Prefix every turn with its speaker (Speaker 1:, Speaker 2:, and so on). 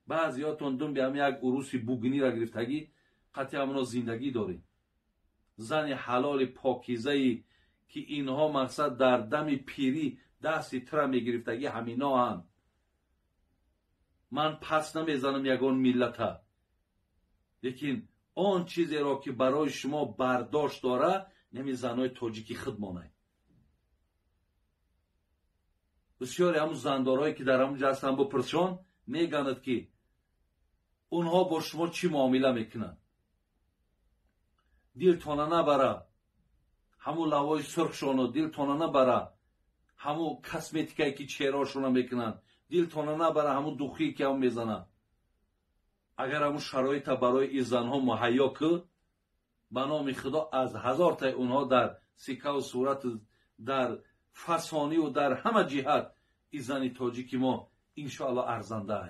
Speaker 1: Баъзиётон думби ҳам як уруси бугниро гирифтагӣ, қатъи ҳамоно зиндагӣ доред. Зани ҳалоли покизае, ки инҳо мақсад дар дами пирӣ дасти тира мегирифтагӣ, ҳаминоанд. Ман пас намезанам ягон миллата, лекин он чизеро, ки барои шумо бардошт дора, нами занои тоҷики худ монад. Бисёре ҳамун зандорҳое, ки дар ҳамун ҷо ҳастанд, бипурсшон, мегӯянд, ки онҳо бо шумо чӣ муомила мекунанд. Дилтона набара ҳамун лавои сурхшону, дилтона набара ҳамун косметикае, ки чеҳраошона мекунанд, дилтона набара ҳамун духие, ки ҳам мезананд. Агар ҳамун шароита барои ин занҳо муҳайё кӯ, ба номи Худо, аз ҳазортаи онҳо дар сикаву сурату дар фасониву дар ҳама ҷиҳат ин зани тоҷики мо, иншоалло, арзандаа.